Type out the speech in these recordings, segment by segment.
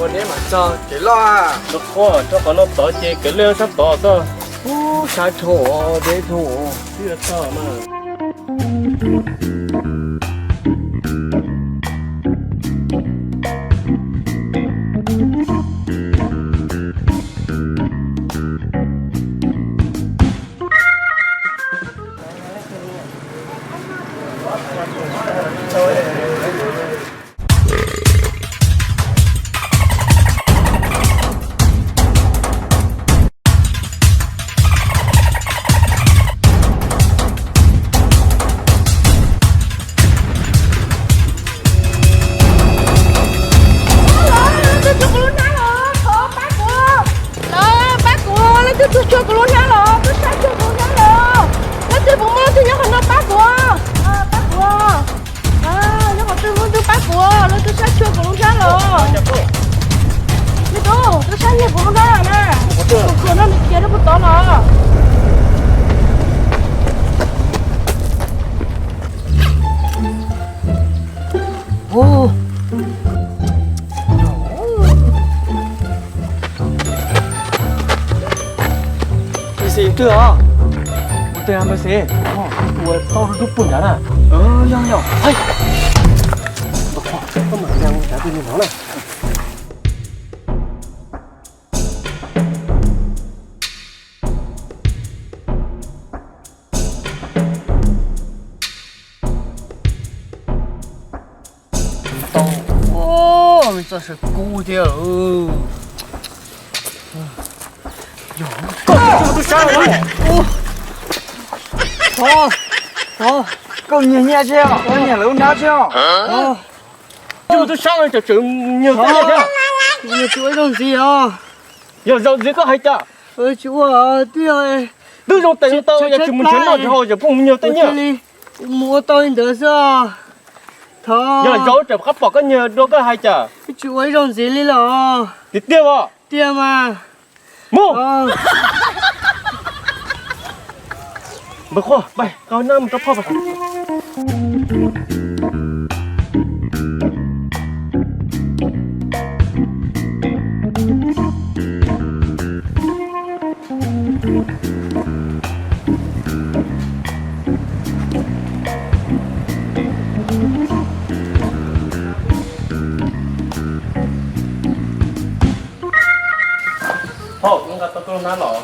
Neb mam txog kev loj. Los qhuab rau qhov no tod ces kev loj sab tod koj. Ub, sab dhau, deb dhau. Twb txog mas. Leej twg tuaj tsuag kuv lub hnab los, twb sab tsuag kuv lub hnab los. Leej twg puas muaj leej twg nyob qhov no pab kuv, pab kuv. Nyob qhov twg muaj leej twg pab kuv, leej twg sab tsuag kuv lub hnab los. Me tub, twb sab nyiag kuv lub hnab los na. Kuv khuam no nws khiav rau puag tod los. Ntxim twg os? Ua tau dub dub puag nrad na. Yog yog. Koj mam mus nrad twg li no na. Tau, me txoj saw kub thiab. Yog koj tus sab, thov, thov, koj nyiag nyiaj thiab, koj nyiag lawv lub hnab thiab. Yog tus sab no tseem nyiag koj nyiaj thiab. Nyiag tsis ua ib zaug ntxiv os. Yog zaum ntxiv koj hais cas? Tsis ua, twb yog, twb zoo tes zoo taw yog tsis mus nrhiav noj nrhiav haus yog pheej mus nyiag tej nyiaj. Mus ua tau li ntawd xwb. Thov. Yog zaum tseem qab pom koj nyiag dua koj hais cas? Tsis ua ib zaug ntxiv li los. Tiag tiag os. Tiag mas. Mus. Npawg Qhuaj, pab qab nab mus rau phauj pab. Phauj, nqa tau koj lub hnab los.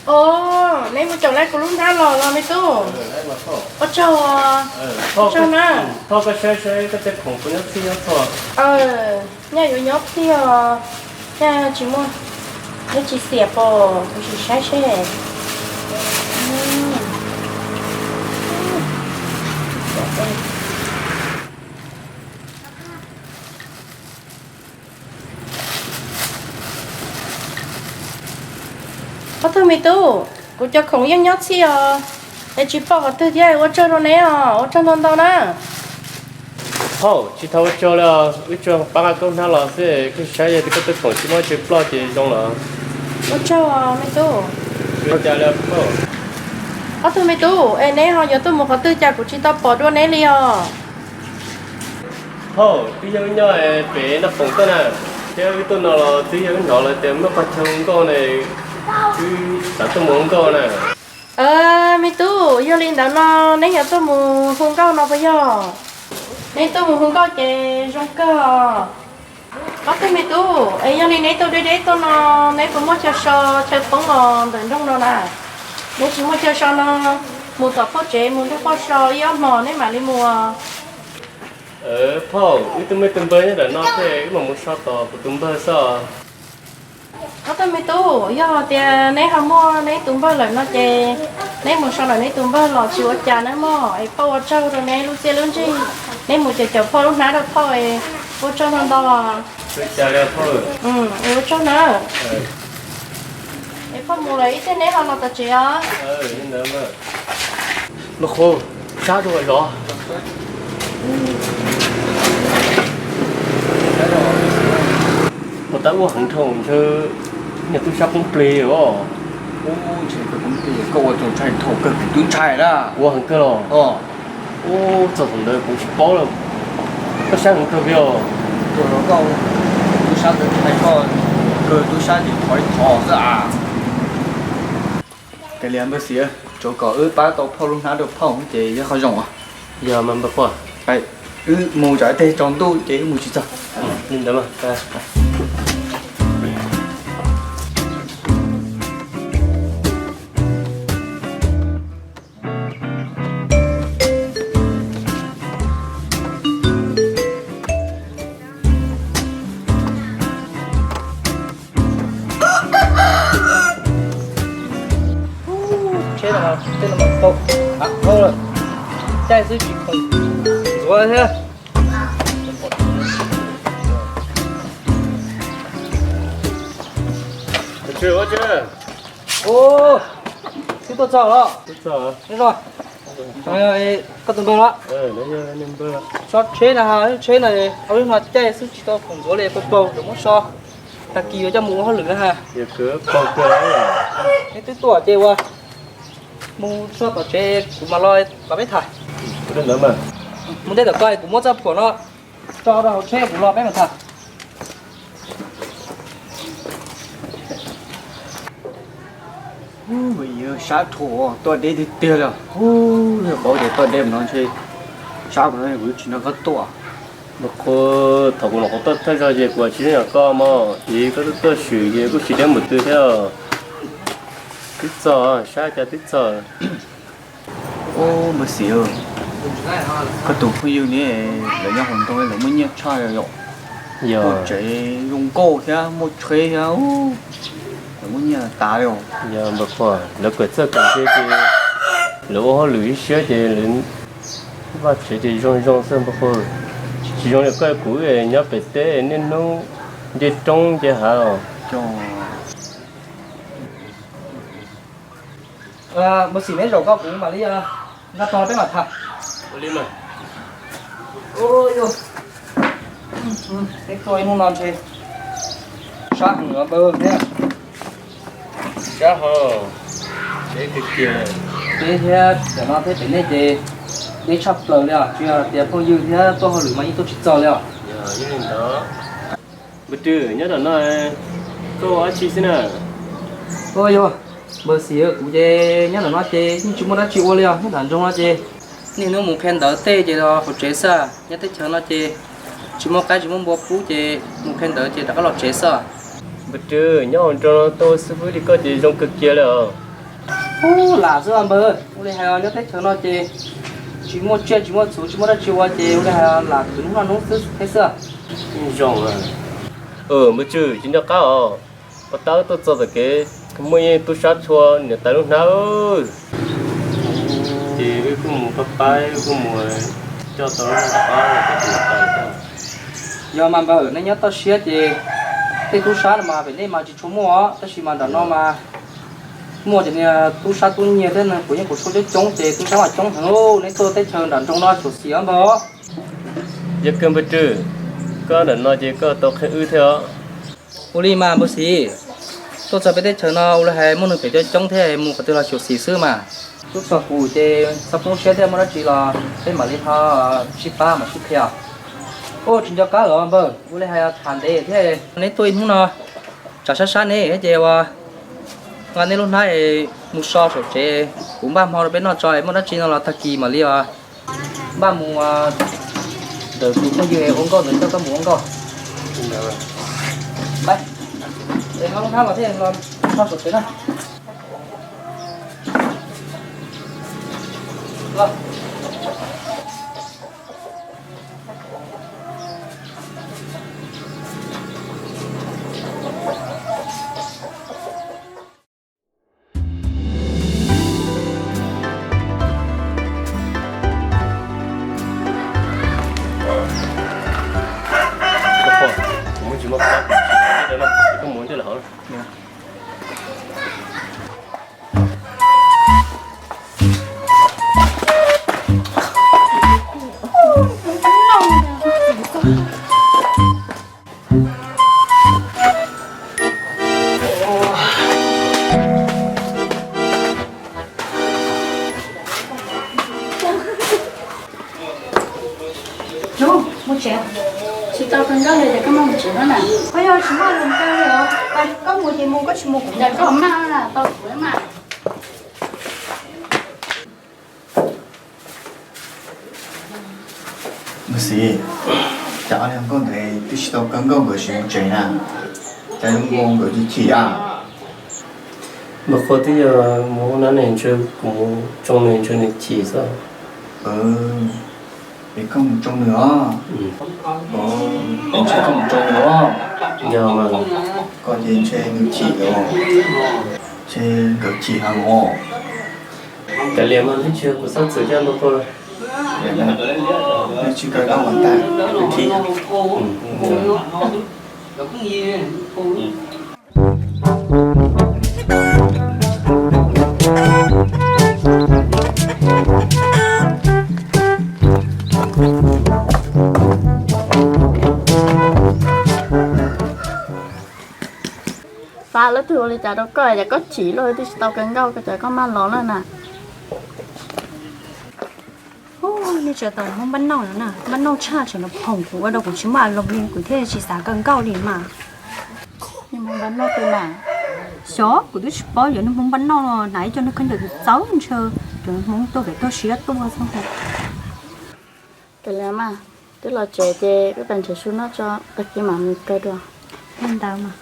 Os, neb mus caum tau kuv lub hnab los los me tub. Ua tsaug, ua tsaug na. Phauj, koj saib saib koj tej khoom puas nyob txhij nyob txhua. Nyaj yuav nyob txhij os, nyaj tsis muaj, neb tsis xiam pom, kuv sim saib seb. Ob tug me tub, kuv cov khoom yeej nyob txhij os, es tsis pom qhov twg thiab, ua tsaug rau neb os, ua tsaug ntau ntau na. Phauj, tsis tau ua tsaug li os, wb tsuas pab nqa koj hnab los xwb, koj saib yog tias koj tej khoom tsis mob tsis ploj ces zoo los. Ua tsaug me tub. Ua cas li phauj? Ob tug me tub, es neb ho yuav tuaj mus qhov twg cas kuv tsis tau pom dua neb li os? Phauj, twb yog wb nyob pem Naj Poom tuaj na, thiab wb tuaj no los twb yog wb hnov lawv tias muaj qhov chaw hu nkauj ne, wb xav tuaj mus hu nkauj na. Me tub, yog li ntawd no neb yuav tuaj mus hu nkauj no puas yog? Neb tuaj mus hu nkauj ces zoo kawg os. Ob tug me tub, es yog li neb tuaj deb deb tuaj no, neb puas muaj chaw so chaw poob os ntawm nroog no na? Neb tsis muaj chaw so no, mus tom phauj tsev mus nrog phauj so ib ob hmos neb mam li mus. Phauj, wb twb muaj ib tug npawg nyob ntawm no thiab, wb mam mus so tom kuv tus npawg xwb. Ob tug me tub, yog tias neb ho muaj neb tus npawg lawm no ces neb mus so ntawm neb tus npawg los tsis ua cas na mog. Es phauj ua tsaug rau neb lub txiaj lub ntsig, neb mus caum caum phauj lub hnab rau phauj, ua tsaug ntau ntau. Ua tsaug na. Es phauj mus lawm ib teg neb ho los tom tsev os. Los qhov sab rau zov. Puas tab ua heev dhau ntshe niag tub sab poob plig os. Koj ua txaus ntshai dhau kawg kuv twb ntshai na. Ua heev kawg los. Ua txog thaum ntawd kuv tsis paub lawm. Koj sab heev kawg li os. Sab ntawd hais koj kawg tub sab ces thov ib thov xwb as. Kav liam npawg Xis, tsuav kom wb pab tau phauj lub hnab rau phauj ces yog qhov zoo. Yog mas npawg Phuaj. Wb mus tsam tej tsaus ntuj ces wb mus tsis txog. Li ntawd mas. Tsheb no, tej no mas tau av qau lawm, caij xwb tsis khoom ntxuav thiab. Twb tuaj txog los? Koj tus npawg los? Tsob tsheb na, tsheb no, ob lub no caij xwb tsis tau khoom ntxuav li, pau pau, muab so, tag kis yuav coj mus ua hauj lwm na ha. Nej twb tuaj ces ua, mus so tom tsev kuv mam los kom peb tham. Mus ntej tom koj kuv muab txoj phuam no tso rau hauv tsheb kuv los peb mam tham. Sab dhau, tuaj deb tiag tiag li. Yog paub tias tuaj deb no ntshe sab no kuv tsis nrog koj tuaj. Npawg Qhua, thaum kuv los qhov toj thawj zaug ces kuv tsis zoo yam koj mog, ces koj tuaj tuaj swm ces kuj tsis deb mus twg thiab. Twb txog, sab cas twb txog. Ub, npawg Xis, koj tus phooj ywg ne, lawv nyob hauv nroog lawv muaj nyiaj tshaj yom. Muaj tsev zoo nkauj thiab muaj tsheb thiab, lawv muaj nyiaj tas li os. Yog npawg Qhua, lawv kawm txawj kawm ntse ces lawv ua hauj lwm ib siab ces lawv vaj tsev ces zoo zoo xwb npawg Qhua. Tsis zoo li koj kuv nyob pem teb niaj hnub nce roob nce hav os. Npawg Xis, neb zaum koj kuv mam li nqa tos peb mam tham. Neb tuaj ib hnub no ntshe sab heev npawg thiab. Sab ho, deb kiag kiag. Deb thiab, tam no thiab pem nej ces deb tshaj plaws li os, tsis yog tias phooj ywg thiab tuaj hauj lwm mas yeej tuaj tsis txog li os. Yog li ntawd. Npawg Rwg, nyob nram no koj ua dab tsi xwb na? Ua yog, npawg Xis, kuv ces nyob nram no ces yeej tsis muaj dab tsi ua li os, nyob nram nroog no ces niaj hnub mus qhia ntawv tej ces los hauv tsev xwb, nyob teb chaws no ces tsis muaj qaib tsis muaj npua pub ces mus qhia ntawv ces rov qab los tsev xwb. Npawg Rwg, nyob hauv nroog no tuaj ua xib fwb li koj ces zoo kawg kiag li os. Ub, lam xwb npawg, ua li hais nyob teb chaws no ces tsis muaj tsiaj tsis muaj txhu tsis muaj dab tsi ua ces ua li hais lam khwv hnub noj hnub xwb thiab xwb. Zoo. Npawg Rwg, tsis nco qab os, pab tab tuaj txog tom kev muaj ib tub sab txhua niam tais lub hnab. Ces wb kuj mus pab pab, wb kuj mus coj tau lub hnab rov qab rau tus niam tais. Yog mas npawg, nej nyob toj siab ces tej tub sab no mas pem nej mas tsis tshua muaj os, tab sis mas nram no mas muaj cov niag tub sab tub nyiag thiab, kuv yeej kuv suab coob coob ces tub sab mas coob heev. Neb tuaj teb chaws nram nroog no xyuam xim os npawg. Yog kawg npawg Rwg, koj nram no ces koj tau qhia wb thiab os. Ua li mas npawg Xis, tuaj txog peb teb chaws no ua li hais muaj neeg phem coob coob thiab, mus qhov twg los xyuam xim xwb mas. Tuaj txog kuv ces txhob poob siab thiab, muaj dab tsi los peb mam li ho sib pab mam sib qhia. Ub, tsis nco qab los npawg, ua li hais tham ntev thiab, neb tuaj ib hnub no tsam sab sab ne ces ua nqa neb lub hnab mus so saum tsev, kuv npaj hmo rau peb noj tso, muaj dab tsi no los tag kis mam li os. Npaj mus ntawm tus phooj ywg ua nkauj ntawd coj koj mus ua nkauj. Npaj, es nqa lub hnab los thiab los so saum tsev na. Muaj tsev. Tsis tau kawg nkauj li ces koj maj mus tsev na. Koj yog tsis muaj lus kawg li os. Koj mus ces mus, koj tsis mus kuv mus. Koj maj na, tau kuv mas. Xiv, cas ob niag nkauj ntawd twb tsis tau kawg nkauj nkawd sim mus tsev na, cas zoo nkaus nkawd chim chim a? Npawg Qhua twb yog mus hauv nab ne, ntshe kuv mus tsoo nws ntshe nws chim xwb. Es koj mus tsoo nws os? Ntshe koj mus tsoo nws os? Yog mas. Koj ces ntshe nws chim os, ntshe nkawd chim heev os. Kav liam mas, twb tsis yog kuv xav txwm thiab npawg Qhua. Tsis kawg dab mas tag, thib. Xav lub twg ua li cas rau koj, cas koj chim luaj twb tsis tau kawg nkauj, koj cas koj maj los lawm na. Hu, nej tseem tau Hmoob npab nauj no na, npab nauj tshaj tseem los phoom kuv ua rau kuv tsis muaj a loos li, kuv thiaj tsis xav kawg nkauj li mas. Hmoob npab nauj twg na? Xyov, kuv twb tsis paub, yog niag Hmoob npab nauj no hnav ib co niag khaub ncaws txaus txaub ntshe cov Hmoob tuaj pem tuaj siab tuaj xwb. Kav liam mas, twb los tsev ces wb pais nrhiav su noj tso, tag kis mam mus kaw dua. Ua ntawd mas.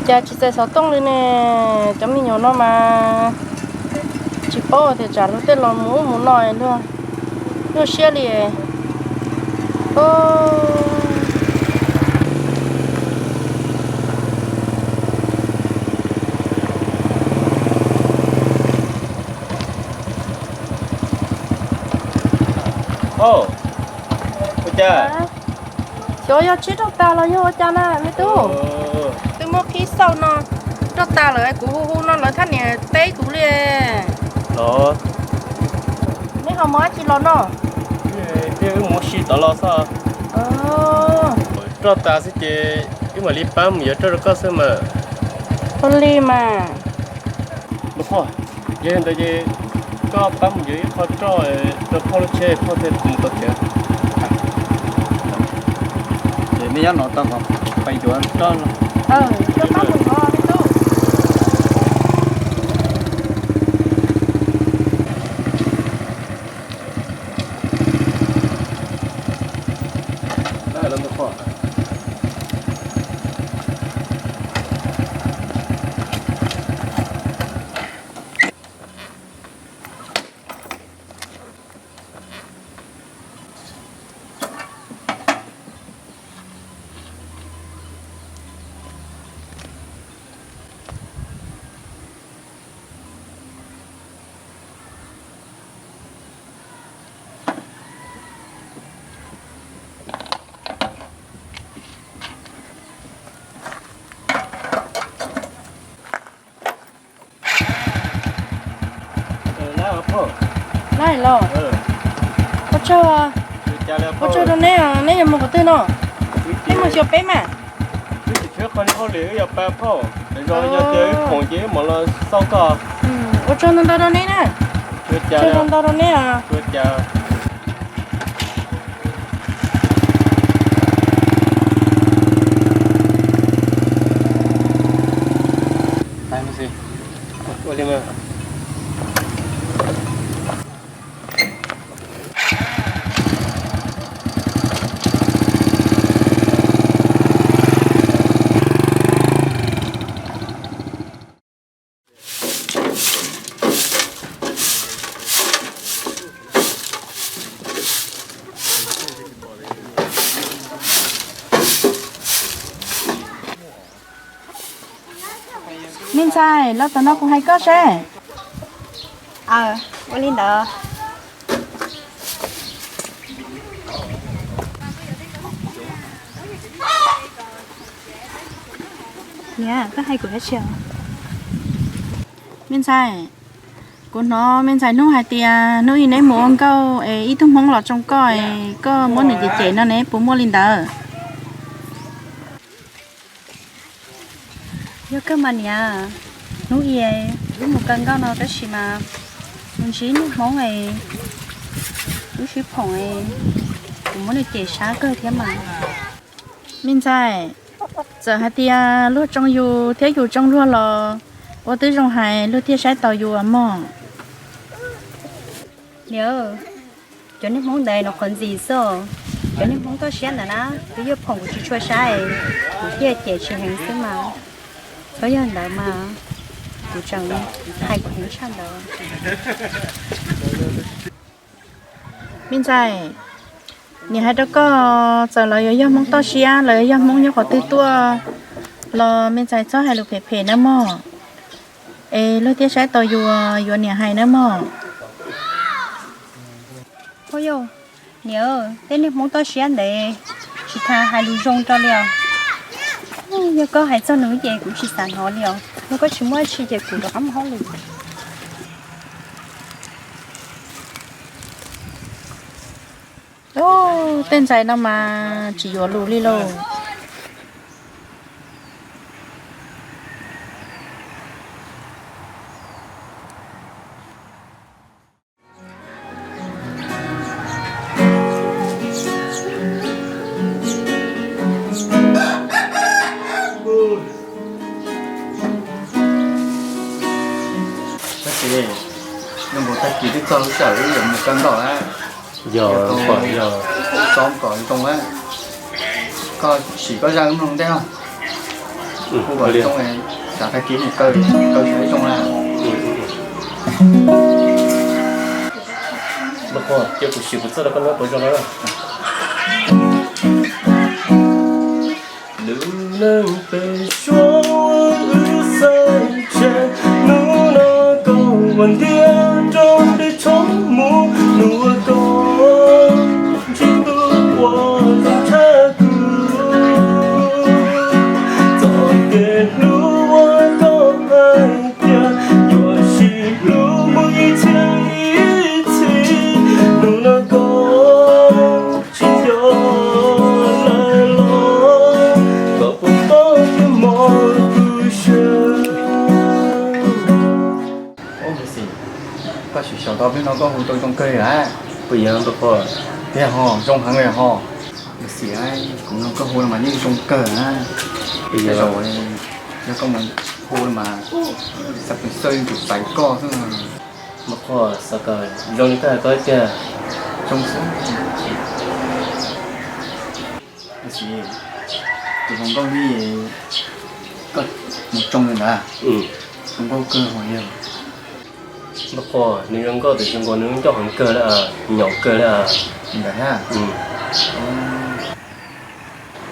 Cas tsis txais xov tooj li ne? Cov me nyuam no mas tsis paub tias tsam lub tej los mus ub mus no luaj, nyuaj siab li. Ua cas? Xyov yog tsib roj tas los yog ua cas na me tub? Twb muab qhib xauj no, roj tas lawm kuv hu hu no lawv thaj niam teb kuv li. Los, neb ho mus dab tsi los no? Wb mus ua si tod los xwb. Roj tas xwb ces wb mam li pab mus yuav roj rau koj xwb mas. Ua li mas. Yog li ntawd ces koj pab mus yuav ib qho roj rau phauj lub tsheb, phauj thiaj mus tau tsev. Ces nej nyob no tau, pab yuav roj no. Laib los. Ua tsaug, ua tsaug rau neb, neb yuav mus qhov twg no? Neb mus xyuas peb mas. Wb tsis tshuav qhov hauj lwm wb yuav pab phauj, yog tias wb khoom ces wb mam los xauj koj. Ua tsaug ntau ntau rau neb na. Ua tsaug ntau ntau rau neb os. Ua li mas. Me ntxhais, los tom no kuv hais koj seb. Aw, ua li ntawd. Niam, koj hais kuv dab tsi os? Me ntxhais, Kuv hnov me ntxhais Hnub hais tias hnub ib neb mus ua nkauj es ib tug Hmoob los tsoo koj es koj muab nws cem cem no ne, puas muaj li ntawd? Yog kawg mas niam, hnub i wb mus kaw nkauj no tab sis mas mus ntsib niag Hmoob es wb sib phoom, kuv muab nws cem sab kawg thiab mas. Me ntxhais, txawm hais tias luag tsoo yus thiab yus tsoo luag los ua twb zoo hais luag thiaj saib taus yus mog. Niam, cov niag Hmoob ntawd no qhov ntxim xwb, cov niag Hmoob toj siab ntawd na, twb yuav phoom kuv tsis tshua saib, kuv thiaj cem tsis heev xwb mas. Txhob yog ntawd mas, kuv tseem hais kuv heev tshaj ntawd. Me ntxhais, niam hais rau koj, txawm lawv yuav yog Hmoob toj siab, lawv yuav yog Hmoob nyob qhov twg tuaj los me ntxhais txhob hais lus phem phem nawb mog, es luag thiaj saib tau yus, yuav niam hais nawb mog. Niam, tej niag Hmoob toj siab ntev tsis tas hais lus zoo rau li os. Yog koj hais txog nws ces kuv tsis xav hnov li os. Yog koj tsis muaj dab tsi ces kuv rov qab mus hauj lwm. Tej ntxhais no mas tsis yuav lus li lauj. Tab sis zoo nkaus tag kis twb txog lub sij hawm wb yuav mus kaw nkauj lawm. Yog, yog txob kom zoo lawm. Koj sim koj zaj wb mloog ntej os. Kuv kom zoo, tsam tag kis mus kaw, kaw tsis zoo na. Cia kuv sim kuv txoj rau koj nyob puas zoo na. Lub neej pem suab wb xaiv tseg, hnub no koj ua ntiag rau dej tshoob mus, hnub uas koj ntsib tus uas zoo tshaj kuv. Txoj kev hlub uas koj hais tias yuav sib hlub mus ib txhiab ib txhis, hnub no koj tsis nco lawm los, koj puas paub tias mog kuv sawv. Koj sim xyaum tau peb no koj hu tau zoo kawg li lawm. Puas yog, tiag ho, zoo heev li ho. Sim, kuv mloog koj hu no mas yeej zoo kawg na. Tej zaum yog koj mus hu mas xav pes xwb yeej tsum xaiv koj xwb. Mas qhov xav kom zoo li koj hais koj tiag. Zoo xwb. Tab sis tus hluas nkauj li koj mus tsoo li ntawd, zoo nkauj kawg hos yog. Npawg Qhua, nws zoo nkauj tiam sis nkaus nws ncauj heev kawg li, nyaum kawg li. Ntawd thiab.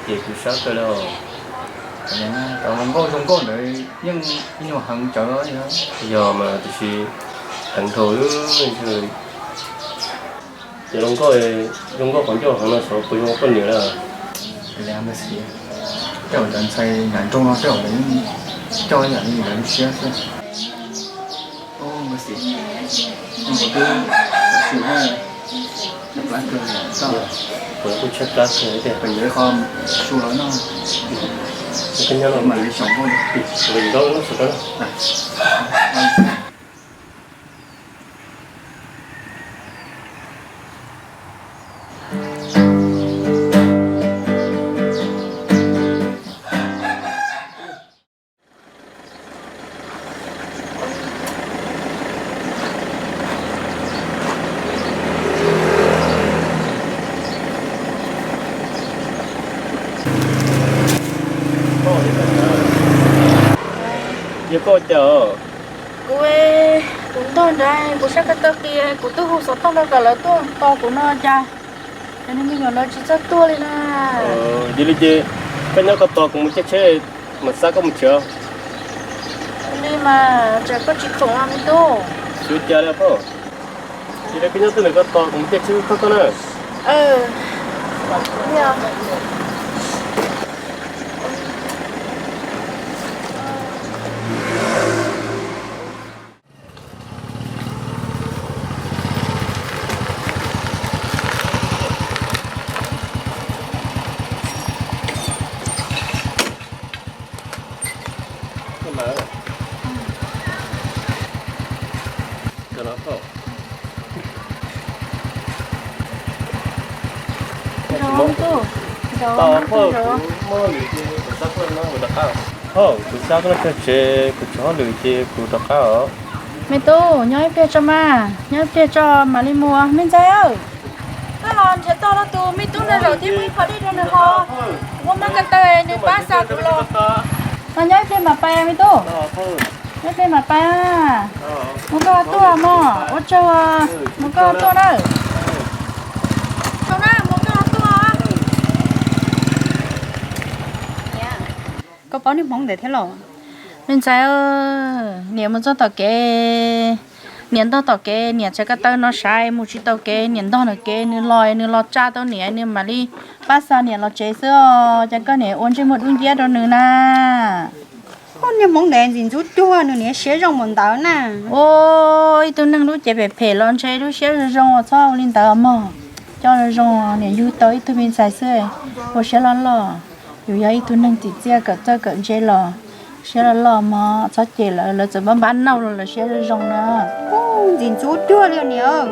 Ces kuv sab kawg li os. Cov hluas nkauj zoo nkauj ntawd yeej ib nyuag heev tsawv. Yog mas tiam sis heev dhau. Ces hluas nkauj, zoo nkauj qhov ncauj heev no xyov puas zoo ua poj niam lawm. Tej zaum cov ntxhais nram nroog no tej zaum lawv coj ib yam li lawv lub siab xwb. Ub, nkauj xis, zoo nkauj twb tsis muaj plab kawg li, kuv kuj tshaib plab kawg li tiag. Pem yuav ib qho su los noj, koj nyob no mam li xyaum nkauj. Yog koj ua cas? Kuv, kuv ntog nrad, kuv sab ko taw qis, kuv twb hu xov tooj rau kom lawv tuaj tos kuv no cas cov niag me nyuam no tsis txawj tuaj li na. Yog li ces koj nyob ko tos kuv mus caij tsheb mas xa koj mus tsev. Li mas tsam koj tsis khoom me tub. Tsis ua cas li os. Yog li koj nyob twj ywm ko tos kuv mus caij tsheb koj koj na. Tub, kuv xav koj los kawg tsev, kuv tsis hauj lwm ces kuv rov qab os. Me tub, nyob ib pliag tso mas, nyob ib pliag tso mam li mus. Me ntxhais, koj los nrhiav tau los tus me tub no zaum thiab muab ib qho dej rau nws haus, kuv muab ko taw nws pab xa kuv los. Nyob ib pliag mam pais me tub, nyob ib pliag mam pais. Mus koj ho tuaj mog, ua tsaug, mus koj ho tuaj na. Koj paub niag hmoov ntawd thiab los? Me ntxhais, niam mus txog tom kev, niam ntog tom kev, niam txhais ko taw no saiv mus tsis tau kev, niam ntog tom kev, nws los nws los tsa tau niam, nws mam li pab xa niam los tsev xwb os. Cas koj niam ua ntsej muag dub nciab rau nws na? Niag hmoov ntawd ntxim ntxub cuag, nws niam siab zoo mus ntawd na. Ua ib tug neeg lub cev phem phem los ntshe lub siab zoo zoo, txhob ua li ntawd mog. Coj zoo zoo, niam yug tau ib tug me ntxhais xwb, ua siab loj loj. Yus yog ib tug neeg tsim txiaj kawm txawj kawm ntse los siab loj loj mog, txhob cem lawv, lawv txawm npab npab nauj los lawv siab zoo zoo na. Ntxim ntxub cuag li niam.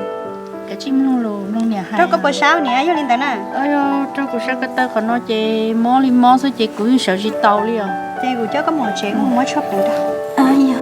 Kav tsij mloog lus, mloog niam hais. Raug koj puas sab niam, yog li ntawd na? Raug kuv sab ko taw qhov no ces mob li mob xwb ces kuv yeej sawv tsis tau li os. Ces kuv coj koj mus tsev, koj mus muab tshuaj pleev rau.